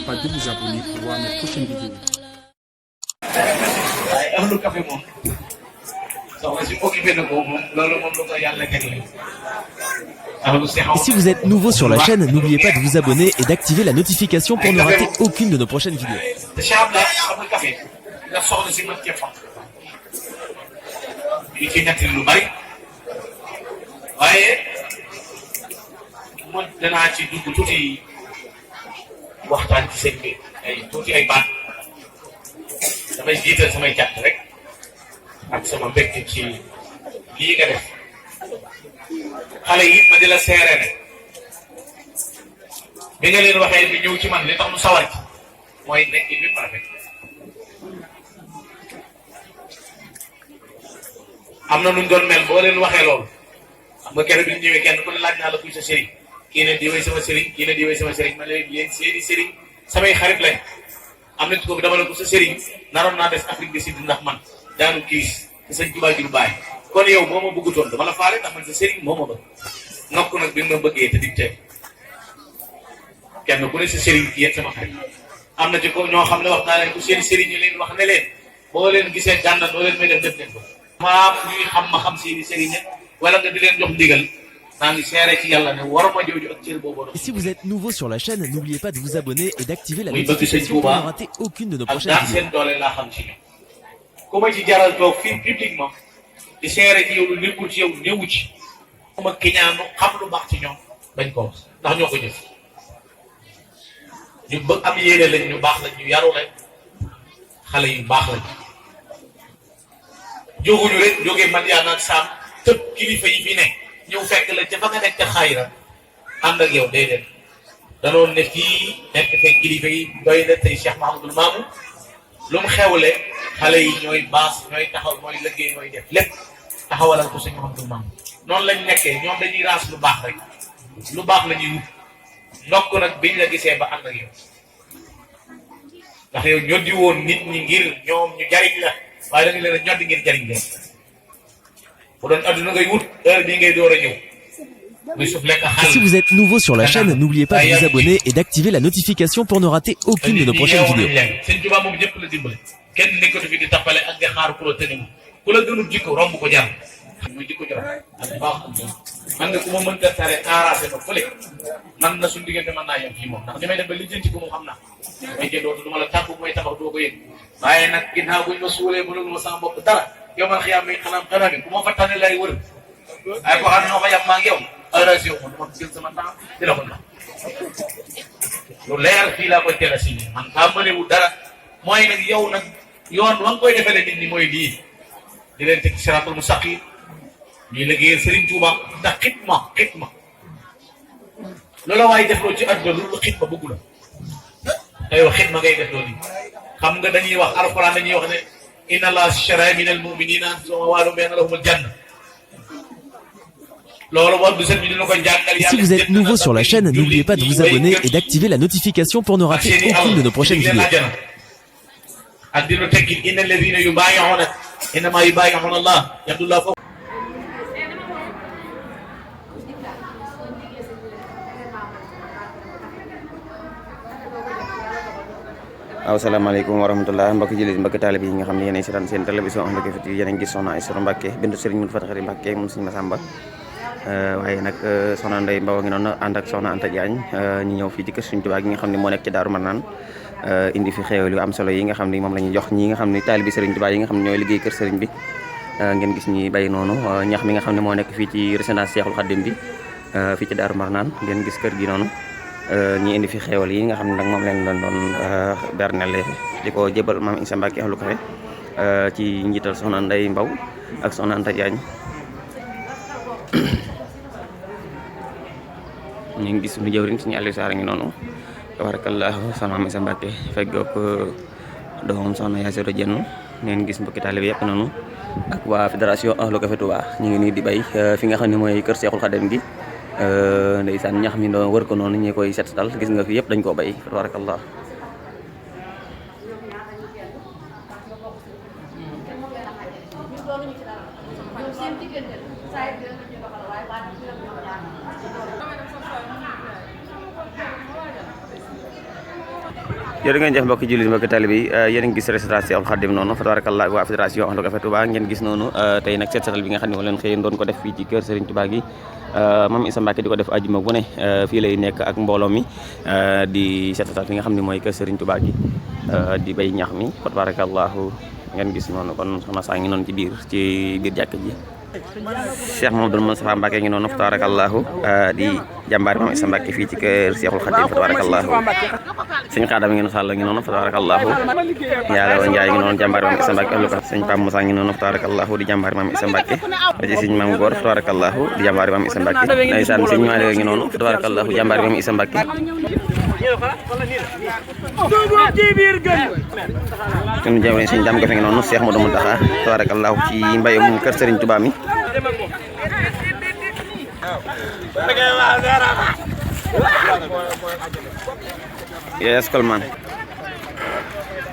Pas de vous abonner pour voir mes prochaines vidéos. Et si vous êtes nouveau sur la chaîne, n'oubliez pas de vous abonner et d'activer la notification pour ne rater aucune de nos prochaines vidéos. waxtaan ci seen bi ay tuuti ay baat damay jiital samay càtt rek ak sama mbégte ci lii nga def xale yi ma di la seere ne bi nga leen waxee bi ñëw ci man li tax mu sawar ci mooy nekk bi parfait am na nuñ doon mel boo leen waxee loolu xam nga keroog bi ñu ñëwee kenn ku ne laaj naa la kuy sa sëriñ kii ne di way sama sëriñ kii ne di way sama sëriñ ma leen yéen seeni sëriñ samay xarit lañ am nañ ko dama la ko sa sëriñ naroon naa des Afrique du Sud ndax man daanu kiis te sëñ Tuubaa ji du bàyyi kon yow moo ma bëggutoon dama la faale ndax man sa sëriñ moo ma bëgg nokk nag bi ma bëggee te digtee kenn ku ne sa sëriñ ki yéen sama xarit am na ci ko ñoo xam ne wax naa leen ku seen sëriñ ñu leen wax ne leen boo leen gisee gànna doo leen may def leen ko maam ñuy xam ma xam seeni sëriñ wala nga di leen jox ndigal. Et si vous êtes nouveau sur la chaîne, n'oubliez pas de vous abonner et d'activer la notification pour ne rater aucune de nos prochaines vidéos. ñëw fekk la ca fa nga nekk ca xayra ànd ak yow déedéet danoon ne fii nekk fekk kilifa yi doy na tey Cheikh Mahamadul Maamu lu mu xewle xale yi ñooy baas ñooy taxaw mooy liggéey mooy def lépp taxawalal ko Cheikh Mahamadul Maamu noonu lañ nekkee ñoom dañuy raas lu baax rek lu baax la ñuy wut ndokk nag biñ la gisee ba ànd ak yow ndax yow ñoddi woon nit ñi ngir ñoom ñu jariñ la waaye da nga leen a ñoddi ngir jariñ leen Et si vous êtes nouveau sur la chaîne, n'oubliez pas de vous abonner et d'activer la notification pour ne rater aucune de nos prochaines vidéos. yow man xiyaam mi xanaa bi ku ma fa tànne lay wër ay ko xam ne noo ko yàpp maa ngi yow arrangé wu ma jël sama temps di la ko ndax lu leer fii laa koy teel a signé man kaa mënewul dara mooy nag yow nag yoon wa nga koy defale nit ñi mooy lii di leen teg siraatul mustaqim ñuy liggéeyal Serigne Touba ndax xitma loola waaye def loo ci àdduna lu xitma bëggu la te yow xitma ngay def loolu xam nga dañuy wax alxuraan dañuy wax ne inna Allah shara min al-mu'minina wa lahum al-janna. Et si vous êtes nouveau sur la chaîne, n'oubliez pas de vous abonner et d'activer la notification pour ne rater aucune de nos prochaines vidéos. Asalaamaaleykum wa rahmatulah mbokki jullit mbokki taalib yi nga xam ne yéenay seetaan seen télévision Ahlu Café TV yéen a ngi gis soxna Aïssatou Mbacké bintu Serigne Modou Faty Khary Mbacké moom Serigne Massamba waaye nag soxna Ndeye Mbaw ngi noonu ànd ak soxna Anta Diagne ñu ñëw fii ci kër Serigne Touba gi nga xam ne moo nekk ci Daaru Marnaan indi fi xéewal yu am solo yi nga xam ne moom la ñuy jox ñi nga xam ne taalibi Serigne Touba yi nga xam ne ñooy liggéey kër Serigne bi ngeen gis ñi bay noonu ñax mi nga xam ne moo nekk fii ci résidence Cheikhoul Khadim bi fii ci Daaru Marnaan ngeen gis kër gi noonu ñi indi fi xéewal yi nga xam ne nag moom leen doon bernele di ko jébal maam Issa Mbacké Ahlu Café ci njiital soxna Ndeye Mbaw ak soxna Anta Diagne ñu ngi gis suñu jëwriñ suñu Aliou Sarr ngi noonu tabarakallahu soxna maam Issa Mbacké feggoog doomam soxna Yassirou Dieng ngeen gis mbokki taalibe yëpp noonu ak waa fédération Ahlu Café Touba ñu ngi nii di bay fi nga xam ne mooy kër Cheikhoul Khadim gi ndeysaan ñax mi doon wër ko noonu ñi koy set dal gis nga fi yëpp dañ koo bay tabarakallah jërë ngeen jëf mbokki jullit mbokki talib yi yéen a ngi gis résultat Cheikhoul Khadim noonu fa tabarakallah waa fédération Ahlu Café Touba ngeen gis noonu tey nag seet seetal bi nga xam ne moo leen xëyeen doon ko def fii ci kër Serigne Touba gi Mame Issa Mbacké di ko def ajuma bu ne fii lay nekk ak mbooloo mi di seet seetal fi nga xam ne mooy kër Serigne Touba gi di bay ñax mi fa tabarakallah ngeen gis noonu kon soxna saa ngi noonu ci biir jàkk ji Cheikh Mamadou Moustapha Mbacké ngi noonu fa tabarakallahu di jàmbaari Mame Issa Mbacké fii ci kër Cheikhoul Khadim fa tabarakallahu sëñ Xaadam ngi Sall ngi noonu fa tabarakallahu Yàlla wa Njaay ngi noonu jàmbaari Mame Issa Mbacké sëñ Pape Moussa ngi noonu fa tabarakallahu di jàmbaari Mame Issa Mbacké ba ci sëñ Mame Góor fa tabarakallahu di jàmbaari Mame Issa Mbacké ndeysaan sëñ Maalik ngi noonu fa tabarakallahu jàmbaari Mame Issa Mbacké sunu jàmbaari sëñ Dame Gafe ngi noonu Cheikh Modou Mountakha tabarakallahu ci mbayum kër Serigne Touba mi yes Kolman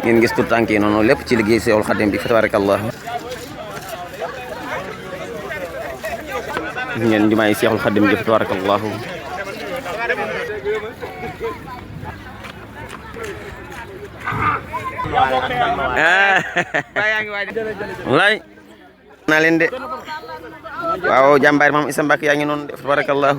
ngeen gis tout tànk yi noonu lépp ci liggéey Cheikhoul Khadim bi fa tabarakallah ngeen jumaa yi Cheikhoul Khadim bi fa tabarakallah wallaay naa leen de waaw jàmbaar Mame Issa Mbacké yaa ngi noonu de fa tabarakallah